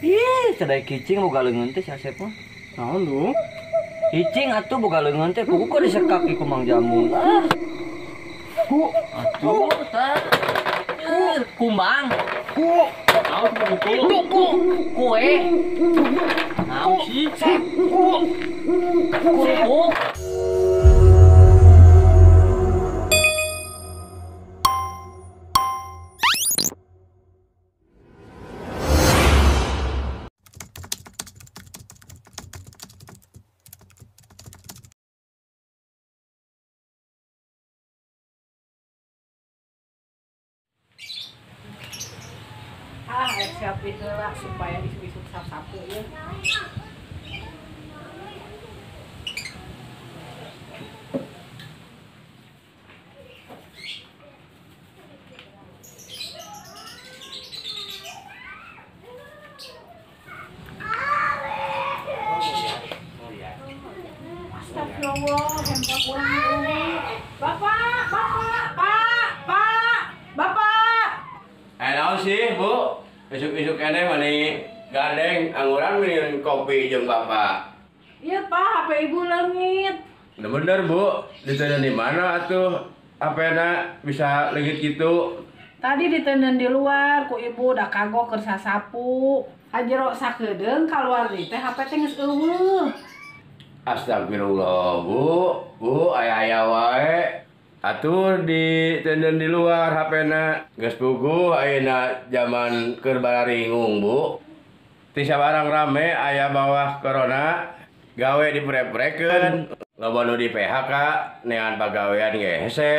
Ih, cadai kicing boga leungeun teh si Asep mah. Naon lu? Cicing atuh boga leungeun teh kuku kok disekak ku Mang Jamul. Ah. Ku atuh tah. Kumbang. Ku. Naon ku ku kue. Naon sih? Ku. Ku. Ah, siap itulah supaya isu-isu sapu ya. Astagfirullah, handphone kurang ini. Bapak, bapak, pak, pak, bapak. Naon sih, Bu? Isuk-isuk ene mani gandeng angguran minum kopi jeung bapak. Iya Pak, HP ibu leungit. Bener Bu, diteundeun di mana atuh? HP-na bisa leungit gitu? Tadi diteundeun di luar ku ibu da kagok keur sasapu. Kajero sakedeung kaluar deui teh HP teh geus eueuh. Astagfirullah, Bu. Bu, aya-aya wae. Atuh diteundeun di luar HP-na. Geus puguh ayeuna jaman keur bararingung, Bu. Ti sabarang rame aya bawah corona, gawe diprek-prekeun, loba nu di PHK, neangan pagawean ge hese.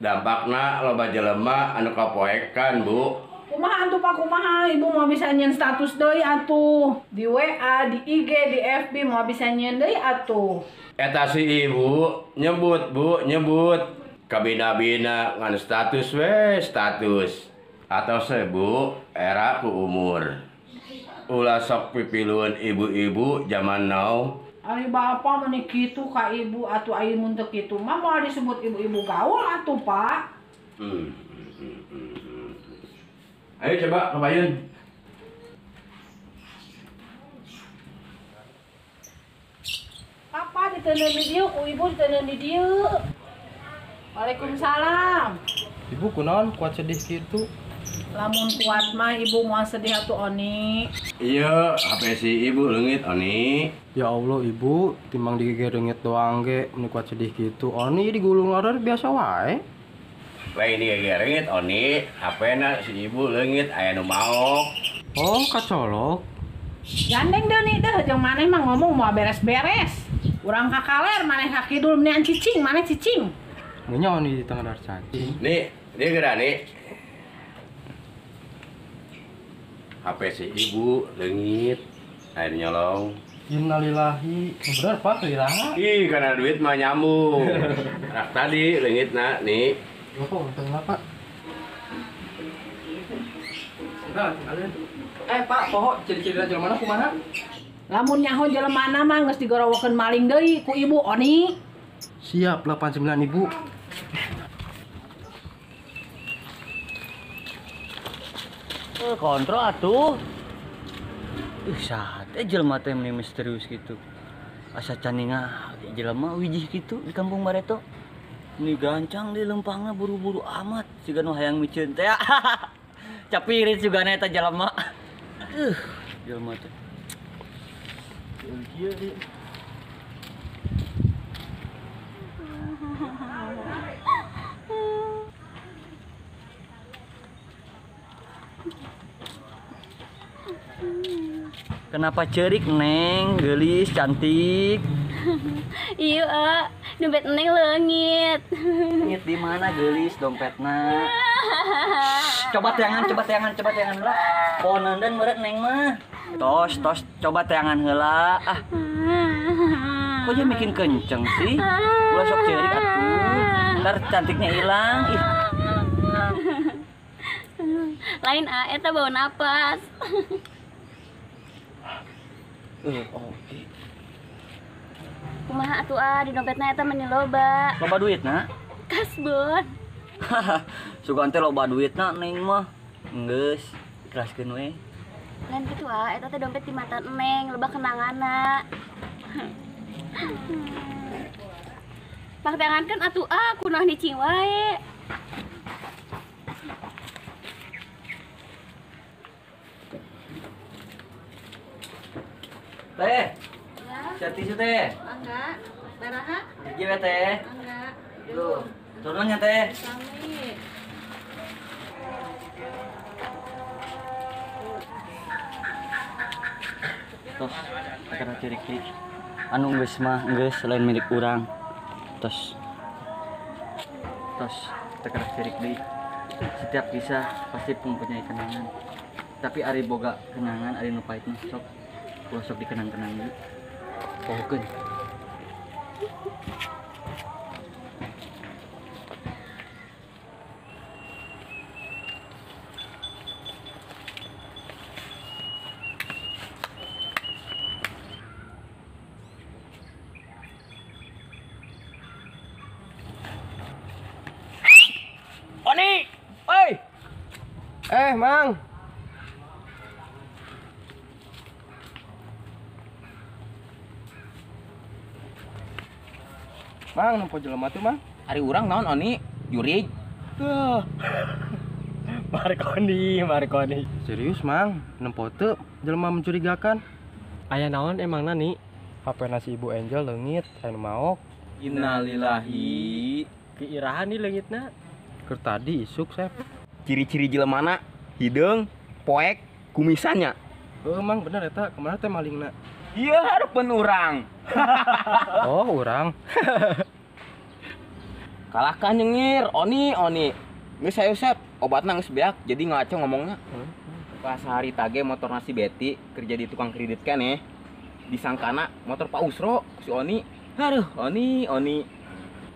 Dampakna loba jelema anu kapoekan, Bu. Kumaha atuh Pak, kumaha? Ibu mau bisa nyeun status deui atuh. Di WA, di IG, di FB mau bisa nyeun deui atuh. Eta si ibu nyebut, Bu, nyebut. Kabina-bina ngan status we, status. Atau se, Bu, era ku umur. Ulah sok pipiluan ibu-ibu zaman now. Ari bapak meni kitu ka ibu atuh aya mun teu kitu mah moal disebut ibu-ibu gaul atuh, Pak. Ayo coba ke Bayun. Papa diteundeun di dieu, ku ibu diteundeun di dieu. Waalaikumsalam. Ibu kunaon kuat sedih kitu? Lamun kuat mah ibu moal sedih atuh Oni. Iya, HP si ibu leungit Oni. Ya Allah ibu, timbang digeger leungit doang ge meni kuat sedih kitu. Oni digulung order biasa wae. Lain digeger leungit Oni, HP-na si ibu leungit aya nu maok. Oh, kacolok. Gandeng deh nih deh, jeung maneh mah ngomong moal beres-beres. Urang ka kaler, maneh ka kidul menian cicing, maneh cicing. Nya Oni di tengah dar cacing. Nih, dia geura nih. HP si ibu leungit, air nyolong. Innalillahi, bener Pak, liraha. Ih, karena duit mah nyambung. Rak tadi leungitna nih. Kok untung lah, Pak. Pak, poho ciri-ciri jelema mana kumaha? Lamun nyaho jelemana mah geus digorowokeun maling deui ku ibu Oni. Siap 89 ibu. Kontrol atuh. Ih, sate jelema teh meni misterius gitu. Asa caninga jelema wijih gitu di kampung Bareto. Ini gancang di lempangna buru-buru amat siga nu hayang miceun teh. Capirit juga eta jelema. Jelema teh. Kieu deui. Kenapa cerik, Neng? Geulis, cantik. Iya, dompet Neng leungit. Leungit di mana geulis dompetna? Coba teangan, coba teangan, coba teangan heula. Poneundeun meureun Neng mah. Tos, tos, coba teangan heula. Ah. Kok dia bikin kenceng sih? Ulah sok cerik atuh. Ntar cantiknya hilang. Ih. Lain ah, eta bau napas. Oke. Kumaha atuh ah, di dompetna eta meni loba. Loba duitna? Kasbon. Sugan teh loba duitna Neng mah. Geus. Ikhlaskeun we. Lain kitu ah, eta teh dompet di mata Neng, loba kenanganna. Pangtangankeun atuh ah, kunaon nicing wae. Teh. Ya. Tisu teh. Mangga. Baraha? Hiji we teh. Mangga. Duh, turun nya teh. Sami. Tos, karena ciri-ciri anu geus mah geus lain milik urang. Tos. Tos, teu ciri deui. Setiap kisah pasti mempunyai kenangan. Tapi ari boga kenangan, ari nu pahit mah sok ulah sok dikenang-kenang deui. Pohokeun. Oni, oi. Mang. Mang, nempo jelema tuh, Mang. Ari urang naon Oni? Jurig. Tuh. Markoni, Markoni. Serius, Mang, nempo teu jelema mencurigakan. Aya naon emangna ni? HP nasi Ibu Angel leungit, aya nu maok. Innalillahi. Kiirahan nih leungitna. Keur tadi isuk, Sep. Ciri-ciri jelemana hideung, poek, kumisannya. Heuh, Mang, bener eta, kemana teh malingna? Iya, hareupeun urang. Oh, urang. Kalahkan nyengir, Oni, Oni. Geus hayu Sep, obatna geus beak, jadi ngaco ngomongna. Pas hari tage motor nasi Betty kerja di tukang kredit kan ya. Disangkana motor Pak Usro si Oni. Aduh, Oni, Oni.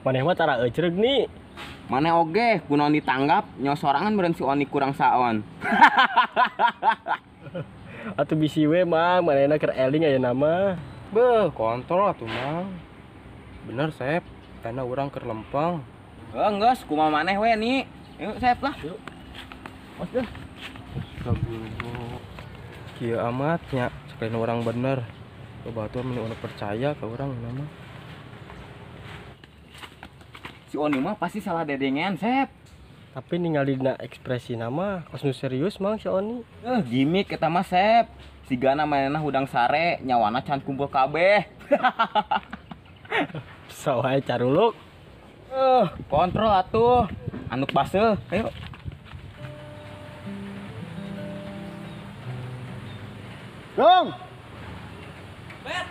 Maneh mah tara ecreg nih. Maneh oge kunaon ditanggap nyawa sorangan meureun si Oni kurang saon. Atuh bisi we Mang, manehna keur eling aya mah. Beuh, kontrol atuh Mang. Bener Sep, karena urang keur lempeng. Heuh, geus kumaha maneh we nih. Yuk Sep lah. Yuk. Os deh. Astagfirullah. Kieu amat nya, sekalian orang bener. Batur meni urang percaya ke urang nama. Si Oni mah pasti salah dedengean, Sep. Tapi ningali dina ekspresi nama kos nu serius Mang si Oni. Gimik eta mah Sep. Sigana manehna hudang sare, nyawana can kumpul kabeh. Bisa wae caruluk. Kontrol atuh. Anduk baseuh, ayo. Dong. Bet.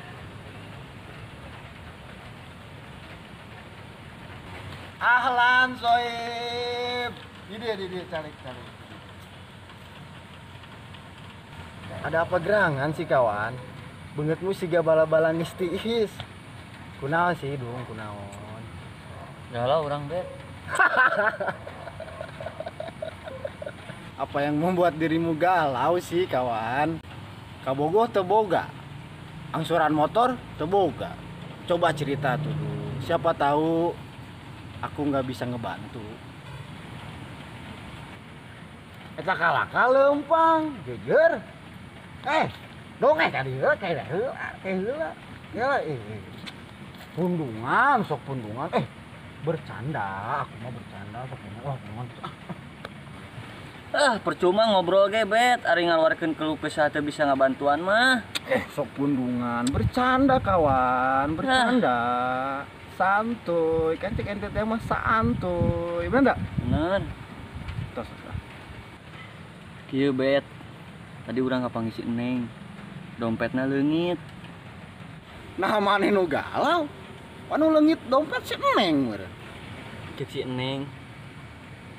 Ahlan Soib. Ini dia cari. Ada apa gerangan sih kawan? Bengetmu siga bala-bala geus tiis. Kunaon sih dong, kunaon. Galau urang Bet. Apa yang membuat dirimu galau sih kawan? Kabogoh teu boga. Angsuran motor teu boga. Coba cerita tuh. Siapa tahu aku nggak bisa ngebantu. Eta kalaka lempang, geger. Dong tadi heula kayak heula. Heula Pundungan, sok pundungan. Bercanda, aku mah bercanda sok pundungan. Wah, pundungan. Percuma ngobrol ge, Bet. Ari ngaluarkeun keluh kesah teu bisa ngabantuan mah. Sok pundungan, bercanda kawan, bercanda. Santuy, kan cek ente teh mah santuy. Bener enggak? Bener. Tos. Kieu Bet. Tadi urang kapanggih si Neng. Dompetna leungit. Nah, maneh nu galau. Anu leungit dompet si Neng meureun. Cek si Neng.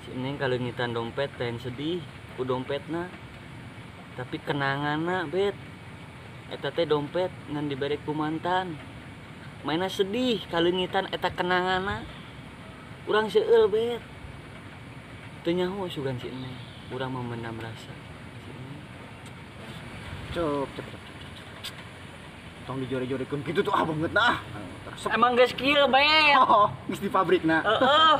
Si Neng kaleungitan dompet teh sedih ku dompetna. Tapi kenanganna, Bet. Eta teh dompet ngan dibere ku mantan. Mainna sedih kaleungitan eta kenanganna. Urang seueul, Bet. Teu nyaho sugan si Neng. Urang memendam rasa. Cuk. Tong dijore-jorekeun kitu tuh ah banget nah. Emang geus kieu, Bet. Oh, geus di pabrik na. Heeh.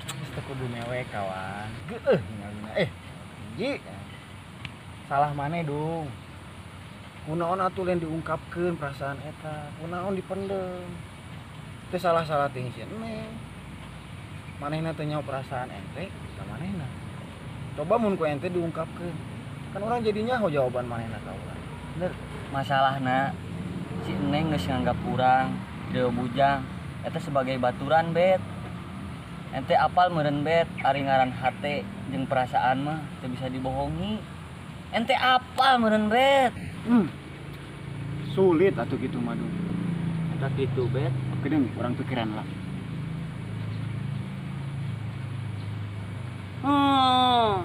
Geus teu kudu mewek kawan. Geueuh ningalina. Hiji. Salah maneh dong. Kunaon atuh lain diungkapkeun perasaan eta, kunaon dipendem. Teu salah-salah ting si Neng. Manehna teu nyaho perasaan ente ka manehna. Coba mun ku ente diungkapkeun. Kan orang jadi nyaho jawaban manehna ka urang. Bener. Masalahna si Neng geus nganggap urang Dewa Bujang eta sebagai baturan bet. Ente apal meureun bet ari ngaran hate jeung perasaan mah teu bisa dibohongi. Ente apal meureun bet. Sulit atuh kitu mah dong. Eta kitu bet. Oke deh, urang pikiran lah.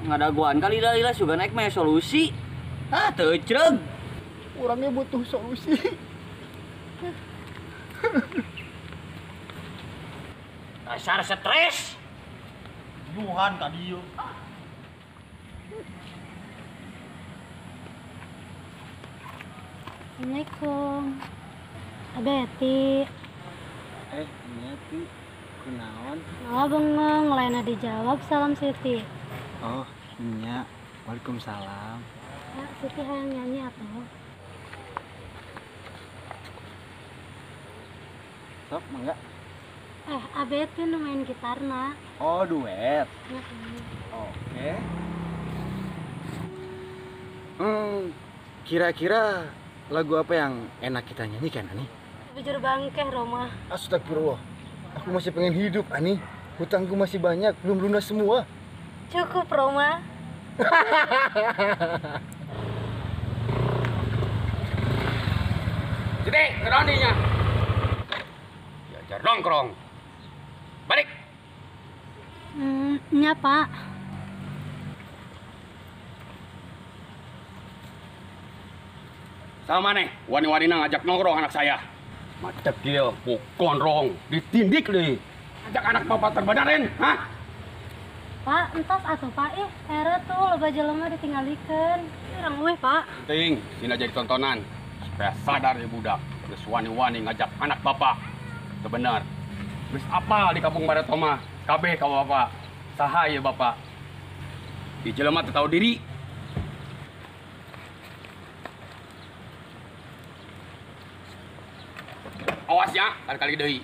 Ngadaguan kali lila suga naik mah solusi. Ah, teu ecreg. Orangnya butuh solusi. Dasar stres. Yuhan ka dieu. Assalamualaikum. Abeti. Nyati. Kunaon? Oh, bengong, lainnya dijawab salam Siti. Oh, nya. Waalaikumsalam. Ya, Siti hayang nyanyi atuh. Sok, mangga. Abeti nu main gitarna. Oh, duet. Heeh. Oke. Kira-kira lagu apa yang enak kita nyanyikan, Ani? Bujur bangkeh, Roma. Astagfirullah. Aku masih pengen hidup, Ani. Hutangku masih banyak, belum lunas semua. Cukup, Roma. Jadi, ngerondinya. Diajar nongkrong. Balik. Nya, Pak. Sama nih, wani-wanina ngajak nongkrong anak saya. Macet dia, bukan ditindik deh. Ajak anak bapak terbenarin, hah? Pak, entos atuh Pak, ih, era tuh loba jelema ditinggalikeun. Urang eueuh, Pak. Penting, sini jadi tontonan. Supaya sadar ya budak, geus wani-wani ngajak anak bapak. Terbenar. Geus apal di kampung Bareto mah, kabeh ka bapak. Saha ieu bapak? Di jelema teu tahu diri. Awas ya, kali-kali deui.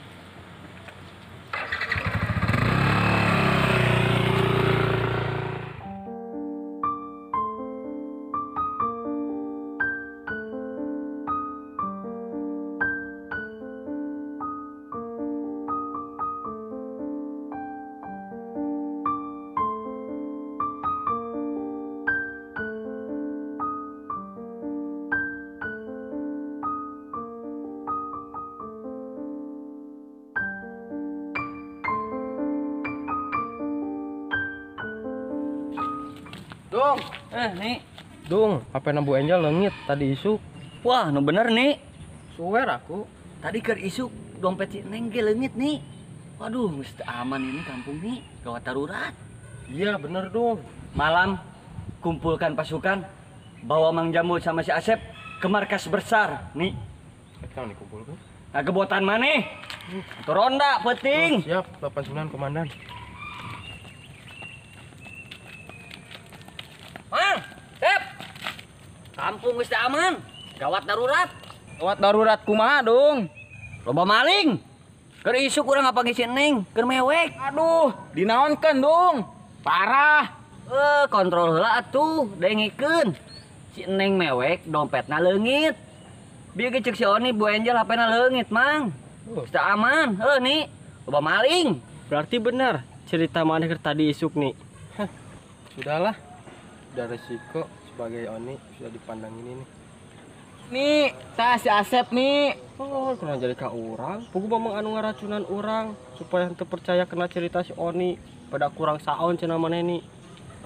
Dung, nih. Dung, HP Bu Angel leungit tadi isuk. Wah, nu bener nih. Suwer aku. Tadi keur isuk dompet si Neng ge leungit nih. Waduh, mesti aman ini kampung nih, gawat darurat. Iya, bener dong. Malam kumpulkan pasukan, bawa Mang Jambul sama si Asep ke markas besar nih. Kan dikumpulkan. Nah, kebotan maneh. Atau ronda penting. Oh, siap, 89 komandan. Mang, Sep. Kampung geus aman, gawat darurat. Gawat darurat kumaha, Dung? Loba maling. Keur isuk urang ngapanggih si Neng, keur mewek. Aduh, dinaonkeun, Dung? Parah. Kontrol heula atuh, dengikeun. Si Neng mewek, dompetna leungit. Bieu ge ceuk si Oni Bu Angel HP-na leungit, Mang. Geus aman, heuh nih. Loba maling. Berarti benar cerita maneh keur tadi isuk nih. Hah, sudahlah. Udah resiko sebagai Oni sudah dipandang ini nih. Nih, tah si Asep nih. Oh, kurang jadi ka urang. Pugu mamang anu ngaracunan urang supaya henteu percaya kena cerita si Oni. Pada kurang saon cenah maneh nih.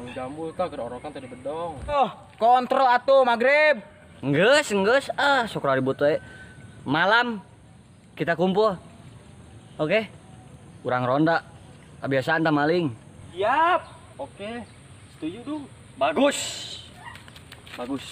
Mang Jambul tah keur orokan tadi bedong. Oh, kontrol atuh magrib. Enggeus, enggeus. Ah, sok ribut we. Malam kita kumpul. Oke? Urang ronda. Kebiasaan tah maling. Siap. Oke. Setuju, Dung. Bagus. Bagus.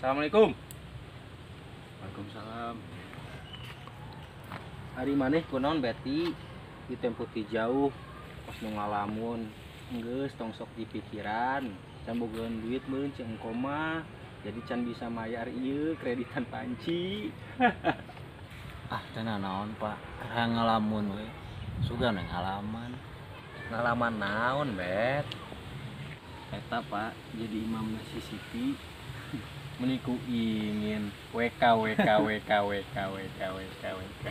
Assalamualaikum. Waalaikumsalam. Ari maneh kunaon Beti di tempo ti jauh kos nu ngalamun geus tong sok dipikiran can bogaan duit meureun ceuk engko mah jadi can bisa mayar ieu kreditan panci. Ah, teu naon Pak, keur ngalamun we. Sugan we ngalaman. Ngalaman naon, Bet? Eta Pak, jadi imamna si Siti. Meniku ingin WK WK WK WK WK WK WK.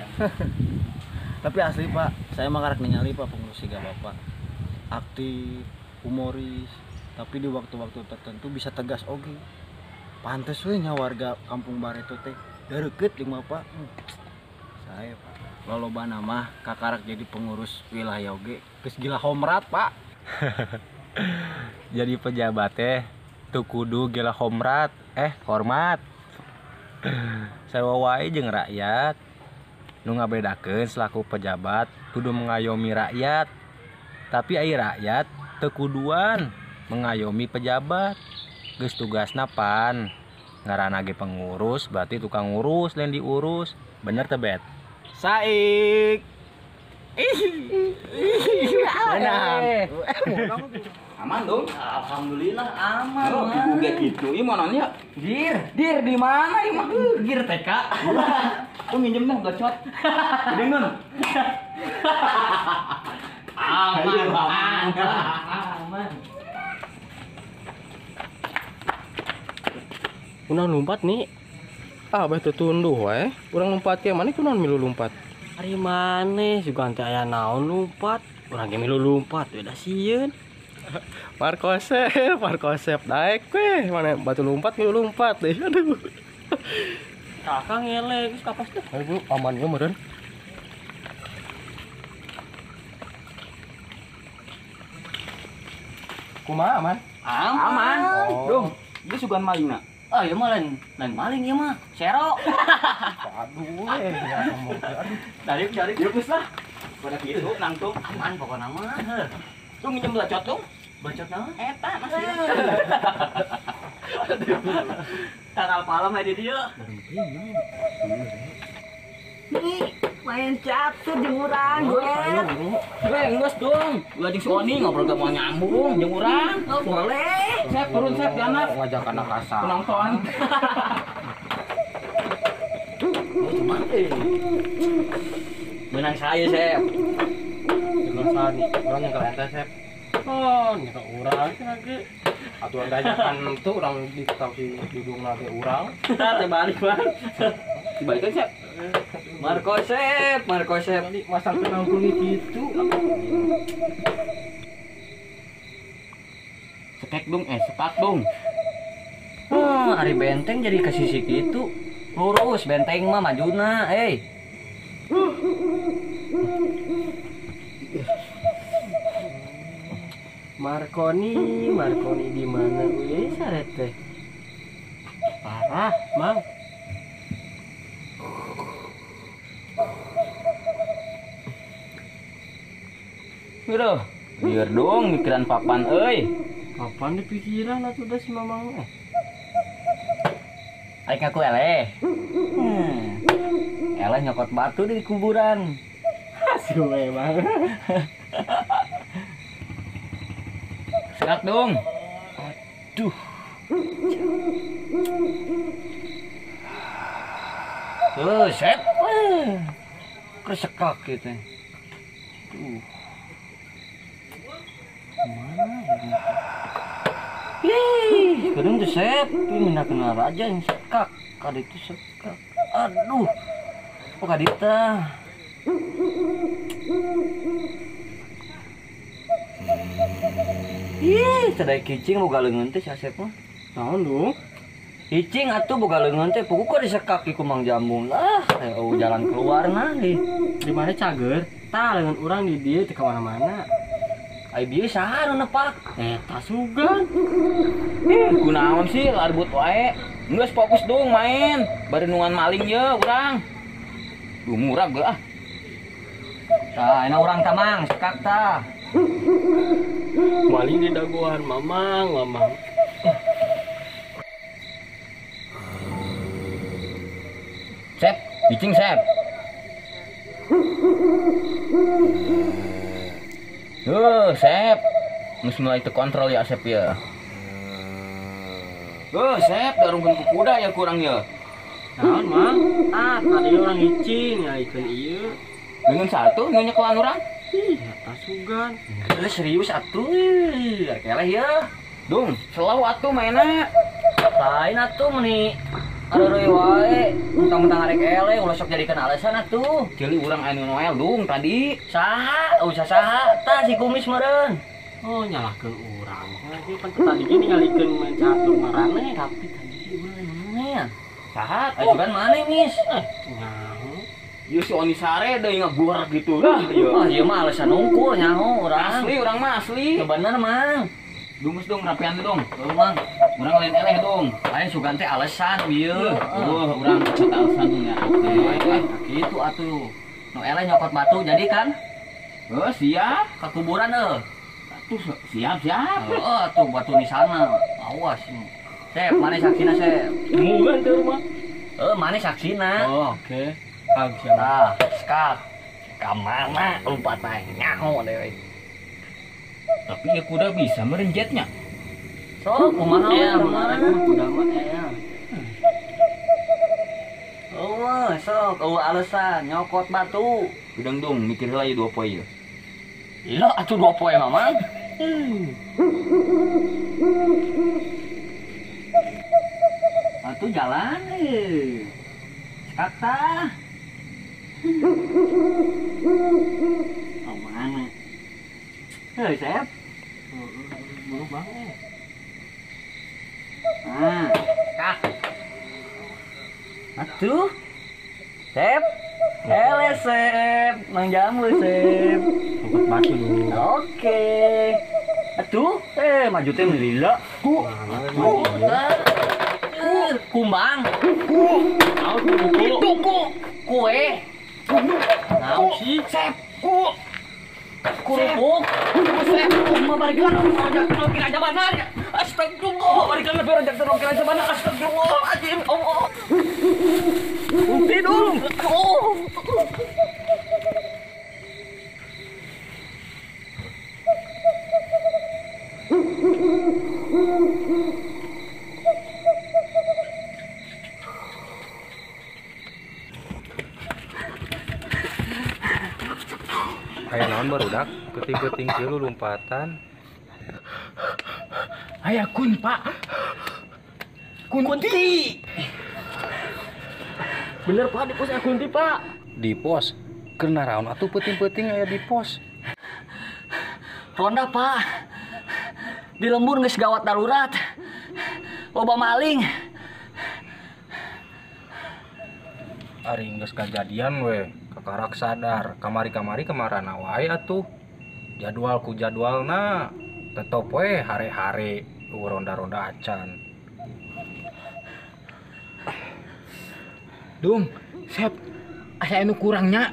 Tapi asli Pak, saya mah karek ningali Pak pengurus siga Bapak. Aktif, humoris, tapi di waktu-waktu tertentu bisa tegas oge. Pantes we nya warga kampung Bareto teh dareukeut jeung Bapak. Saya Pak, lolobana mah kakarak jadi pengurus wilayah oge geus gila homrat Pak. Jadi pejabat teh teu kudu gila homrat, hormat. Sarua wae jeung rakyat. Nu ngabedakeun selaku pejabat kudu mengayomi rakyat. Tapi ai rakyat teu kuduan mengayomi pejabat. Geus tugasna pan. Ngaranna ge pengurus berarti tukang ngurus lain diurus. Bener teu, Bet? Saik. Menang. Aman dong? Alhamdulillah aman. Oh, gue gitu. Ih mau nanya. Gir, dir di mana ieu mah? Gir TK. Tuh minjem dah gacot. Gede nun. Aman, aman. Aman. Kunaon lompat nih? Ah, bah teu tunduh wae. Urang lompat ke mana kunaon milu lompat? Ari maneh sugan teh aya naon lompat? Urang ge milu lompat we da sieun. Markosep, Markosep daek we, mana batu lompat milu lompat deh. Aduh. Kakak ngele geus kapas teh. Ayo aman ge meureun. Kumaha aman? Aman. Aman. Oh. Dong, ieu sugan malingna. Ah, ieu mah lain maling ieu mah. Sero. Aduh, ya ngomong. Aduh. Tarik, tarik. Yuk geus lah. Pada kitu nangtung. Aman pokona mah. Tuh minjem belacot dong. Bacot naon? Eta masih. Tanggal palem aya di dieu. Nih, main catur jeung urang gue. Gue geus dong. Ulah jeung si Oni ngobrol gak mau nyambung jeung urang. Oh, boleh. Sep turun sep di anak. Ngajak anak kasar. Penonton. Menang saya, Sep. Jelas nih, urang yang kelihatan Sep. Oh, nyeka urang sih lagi. Aturan dajakan tuh urang ditahu si dudung lagi urang. Ntar balik bang. Dibalikan Sep. Markosep, Markosep. Masang penangkung gitu. Sekek dong, sepak dong. Ari benteng jadi ke sisi gitu. Lurus benteng mah majuna, eh. Markoni, Markoni di mana? Wih, saret teh. Parah, Mang. Aduh, lieur dong mikiran papan euy. Papan di pikiran atuh da si Mamang eh. Aing ngaku eleh. Eleh nyokot batu di kuburan. Suwe banget. Sekat dong. Aduh. Tuh, set. Kesekak gitu. Tuh. Mana ini? Ih, kadang tuh sep, ini kenal aja yang sekak. Kadi itu sekak. Aduh. Oh, kadita. Ih, sadai kicing boga leungeun teh si Asep mah. Naon dong? Cicing atuh boga leungeun teh puguh kok disekak ku Mang Jambung. Ah, oh, jalan keluar nah nih. Di mana cager? Tah leungeun urang di dieu teu ka mana-mana. Ai bieu saha nu nepak? Eta sugan. Kunaon sih larbut wae. Geus fokus dong main. Bari nungan maling ye urang. Duh murah geus ah. Tah, enak urang tamang sekak tah. Maling di daguan mamang, mamang. Icing Sep. Sep. Geus mulai teu kontrol ya Asep ya. Sep, darungkeun ku kuda ya kurang ya. Naon, Mang? Ah, tadi orang icing ngalikeun ieu. Dengan satu nu nyekelan urang. Ih, eta sugan. Geus serius atuh. Arek eleh ya. Dung, selaw atuh mainna. Lain atuh meuni areureui wae, mentang-mentang arek eleh ulah sok jadikeun alasan atuh. Ceuli urang anu Noel dung tadi. Saha? Usah saha, tah si kumis meureun. Oh, nyalahkeun urang. Ieu pan tadi ge ningalikeun main catur marane, tapi tadi urang Noel. Saha? Ayo kan maneh, Mis? Nyaho. Ieu si Oni Sare deui ngaguar gitu lah ieu. Ah, ieu mah alasan unggul nyaho urang. Asli urang mah asli. Teu bener, Mang. Dungus dong rapian dong. Tuh, Mang. Urang lain eleh dong. Lain sugan teh alasan ieu. Oh, urang kata alasan ya. Kitu atuh. Nu eleh nyokot batu jadi kan? Heuh, siap. Ka kuburan eueuh. Atuh siap, siap. Heeh, atuh batu di sana. Awas. Sep, maneh saksina, Sep. Mugan teh rumah. Heuh, maneh saksina. Oh, oke. Ah, siap. Tah, sekak. Ka mana lompat bae nyaho deui. Tapi ya kuda bisa merenjetnya. Sok kumaha El, kumaha kuda mah el. Oh, sok eueuh alasan nyokot batu. Udang dong mikir heula ieu 2 poe ieu. Lila atuh 2 poe mah, Mang. Atuh jalan euy. Sekak tah. Oh, mana? Heuh, Sep. Buru banget. Nah, kak. Atuh. Sep. Ele Sep, Mang Jamu Sep. Nyokot batu dulu. Oke. Atuh, maju teh lila. Ku. Ku. Kumbang. Ku. Itu ku. Kue. Naon sih? Sep. Ku. Kerupuk. Sep. Mah barikan rojak rojak aja benar. Astagfirullah, barikan lebih rojak rojak aja benar. Astagfirullahaladzim. Allah. Tidur. Oh. Aya naon barudak peuting-peuting kieu lompatan. Aya kun, Pak. Kunti. Bener, Pak, di pos aya kunti, Pak. Di pos. Keur naraon atuh peuting-peuting aya di pos. Ronda, Pak. Di lembur geus gawat darurat. Loba maling. Ari geus kajadian we. Kakarak sadar, kamari-kamari kemarana wae atuh. Jadwal ku jadwalna tetep we hare-hare ronda-ronda acan. Dung, Sep, asa anu kurangnya.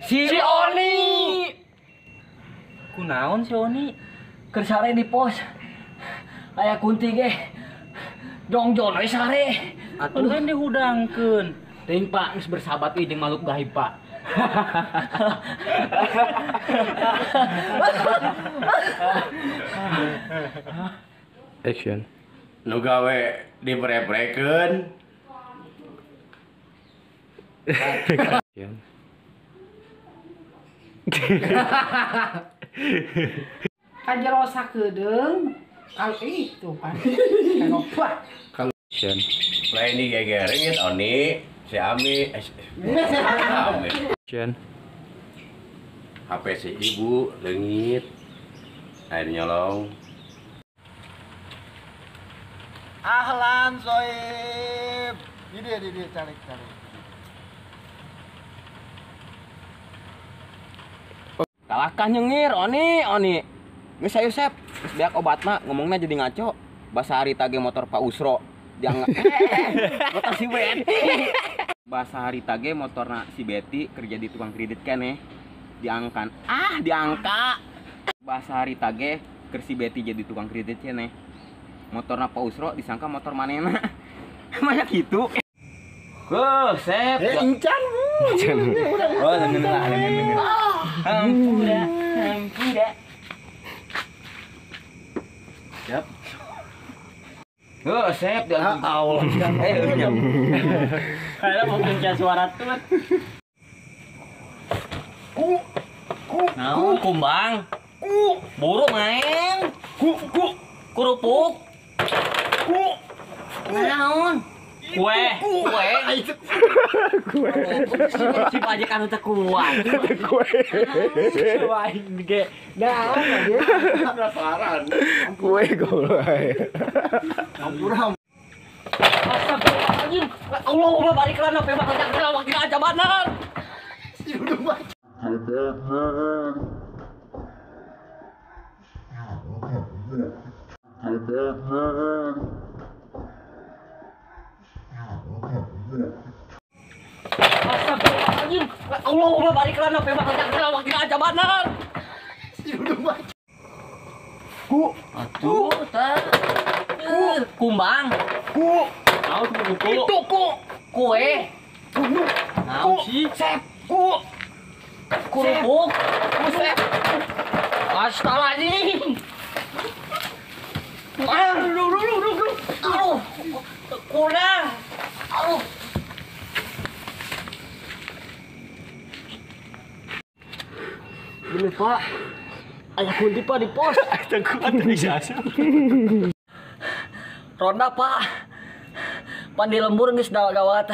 Si Oni. Kunaon si Oni? Keur sare di pos. Aya kunti ge. Jongjon we sare. Atuh kan dihudangkeun. Teuing Pak, geus bersahabat euy jeung makhluk gaib, Pak. Action. Nu gawe diprek-prekeun. Action. Kajero sakedeung kal itu pan. Kanopa. Action. Lain digegerin geus Oni. Si Ami, Ami. Action. HP si ibu leungit. Air nyolong. Ahlan Soib. Ini dia cari. Kalahkan nyengir Oni. Geus ayo Sep, geus beak obatna ngomongna jadi ngaco. Basa harita ge motor Pak Usro. Jangan motor si Betty. Bahasa harita ge motorna si Betty kerja di tukang kredit keneh. Diangkan. Ah, diangka. Bahasa harita ge keur si Betty jadi tukang kredit keneh. Motorna Pak Usro disangka motor manehna. Banyak gitu. Heuh, Sep. Encan. Oh, dengeun lah, dengeun. Hampura, hampura. Siap. Heuh, Sep dia. Allah. Kayak mau pencet suara tuh. Ku ku naon kumbang. Ku burung main. Ku ku kerupuk. Ku naon? Kue, kue. Kue. Si pajak anu teh kuat. Kue. Aing ge. Naon ge? Penasaran. Kue goblok. Ampura. Astagfirullahaladzim. Allah, Allah balik lana pe bakal jangan wakil aja benar. Si udah baca. Astagfirullahaladzim. Allah, Allah balik lana pe bakal jangan wakil aja benar. Si udah baca. Ku atuh tah. Kumbang. Ku naon ku itu ku kue. Naon sih? Sep. Ku kerupuk. Ku sep. Astagfirullahaladzim. Aduh, aduh, aduh. Kurang. Aduh. Bener, Pak. Ayah kunti, Pak, di pos. Ronda, Pak. Pan di lembur geus gawat.